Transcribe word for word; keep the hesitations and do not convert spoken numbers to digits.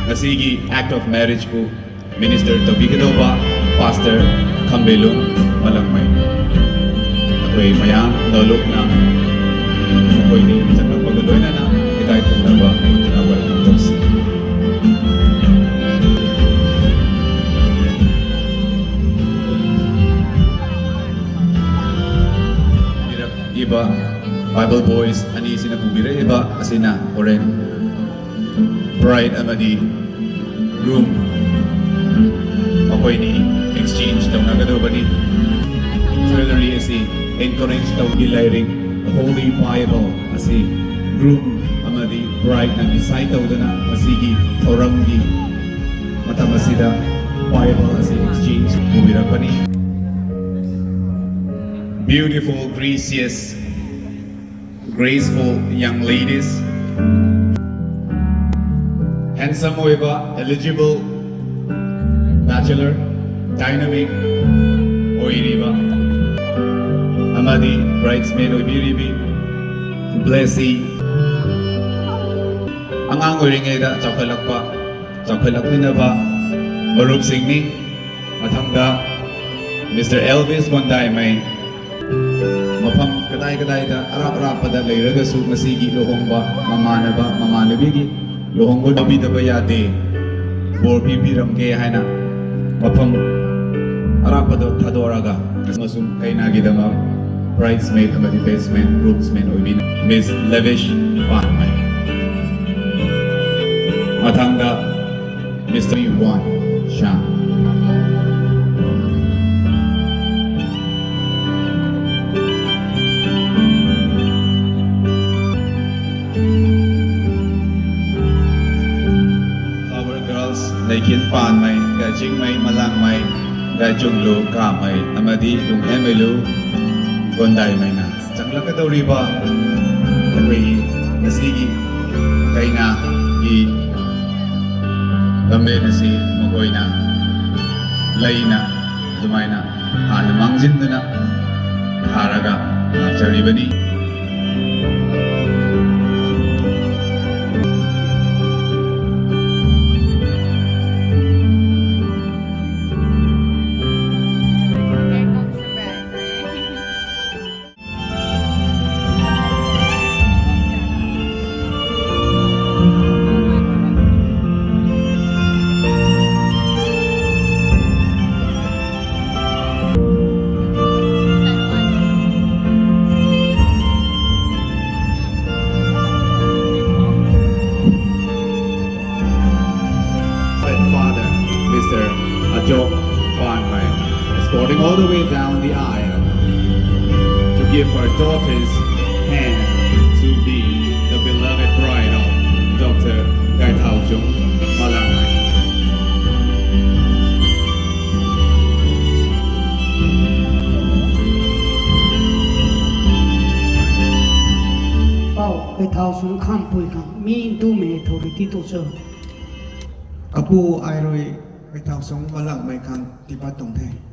ꯉꯁꯤꯒꯤ act of marriage ꯄꯨ minister ꯇꯧꯕꯤꯒꯗꯧꯕ Pastor ꯈꯝꯕꯦꯂꯨꯡ ꯃꯂꯪꯃꯩ꯫ ꯑꯩꯈꯣꯏ ꯃꯌꯥꯝ ꯂꯣꯂꯨꯞꯅ ꯃꯈꯣꯏꯅꯤ ꯆꯪꯂꯛꯄꯒ ꯂꯣꯏꯅꯅ ꯏꯀꯥꯏ ꯈꯨꯝꯅꯕ ꯎꯠꯇꯨꯅ welcome ꯇꯧꯁꯤ꯫ ꯄꯤꯔꯛꯏꯕ Bible boys ꯑꯅꯤꯁꯤꯅ ꯄꯨꯕꯤꯔꯛꯏꯕ ꯑꯁꯤꯅ ꯍꯣꯔꯦꯟ bride ꯑꯃꯗꯤ groom ꯃꯈꯣꯏꯅꯤ exchange ꯇꯧꯅꯒꯗꯧꯕꯅꯤ꯫ Jewelry ꯑꯁꯤ encourage ꯇꯧꯒꯤ ꯂꯥꯏꯔꯤꯛ Holy Bible ꯑꯁꯤ groom ꯑꯃꯗꯤ brideꯅ decide ꯇꯧꯗꯨꯅ ꯃꯁꯤꯒꯤ ꯊꯧꯔꯝꯒꯤ ꯃꯇꯝ ꯑꯁꯤꯗ Bible ꯑꯁꯤ exchange ꯇꯧꯕꯤꯔꯛꯄꯅꯤ꯫ Beautiful, gracious, graceful young ladies, handsome ꯑꯣꯏꯕ eligible bachelor, dynamic ꯑꯣꯏꯔꯤꯕ ꯑꯃꯗꯤ bridesmaid ꯑꯣꯏꯕꯤꯔꯤꯕꯤ Blessy, ꯑꯉꯥꯡ ꯑꯣꯏꯔꯤꯉꯩꯗ ꯆꯥꯎꯈꯠꯂꯛꯄ, ꯆꯥꯎꯈꯠꯂꯛꯃꯤꯟꯅꯕ ꯃꯔꯨꯞꯁꯤꯡꯅꯤ꯫ ꯃꯊꯪꯗ Mister Elvis ꯒꯣꯟꯗꯥꯏꯃꯩ꯫ ꯃꯐꯝ ꯀꯗꯥꯏ ꯀꯗꯥꯏꯗ ꯑꯔꯥꯞ ꯑꯔꯥꯞꯄꯗ ꯂꯩꯔꯒꯁꯨ ꯉꯁꯤꯒꯤ ꯂꯨꯍꯣꯡꯕ ꯃꯃꯥꯟꯅꯕ ꯃꯃꯥꯟꯅꯕꯤꯒꯤ ꯂꯨꯍꯣꯡꯕ ꯂꯧꯕꯤꯗꯕ ꯌꯥꯗꯦ, ꯕꯣꯔ ꯄꯤꯕꯤꯔꯝꯒꯦ ꯍꯥꯏꯅ ꯃꯐꯝ ꯑꯔꯥꯞꯄꯗ ꯊꯥꯗꯣꯔꯒ ꯑꯃꯁꯨꯡ ꯀꯩꯅꯥꯒꯤꯗꯃꯛ bridesmaid ꯑꯃꯗꯤ best man, groomsman ꯑꯣꯏꯕꯤꯅ Miss Lavish ꯄꯥꯟꯃꯩ꯫ ꯃꯊꯪꯗ Mister Yuan Shang꯫ Flower Girls ꯂꯩꯈꯤꯟ ꯄꯥꯟꯃꯩ, ꯒꯥꯏꯆꯤꯡꯃꯩ ꯃꯂꯥꯡꯃꯩ, ꯒꯥꯏꯆꯨꯡꯂꯨ ꯀꯥꯃꯩ ꯑꯃꯗꯤ ꯂꯨꯡꯍꯦꯟꯃꯩꯂꯨ ꯒꯣꯟꯗꯥꯏꯃꯩꯅ ꯆꯪꯂꯛꯀꯗꯧꯔꯤꯕ ꯑꯩꯈꯣꯏꯒꯤ ꯉꯁꯤꯒꯤ ꯀꯩꯅꯥꯒꯤ ꯂꯝꯕꯦꯟ ꯑꯁꯤ ꯃꯈꯣꯏꯅ ꯂꯩꯅ ꯑꯗꯨꯃꯥꯏꯅ ꯍꯥꯟꯅ ꯃꯥꯡꯖꯤꯟꯗꯨꯅ ꯊꯥꯔꯒ ꯂꯥꯛꯆꯔꯤꯕꯅꯤ꯫ Sister Ajok Panmai, escorting all the way down the aisle to give her daughter's hand to be the beloved bride of Doctor Gaithaochung Malangmai. Pau, Gaithaochung khampui khang, mi du me thori ti to cho. Apu airui Gaithaochung Malangmai khang tipa tong the.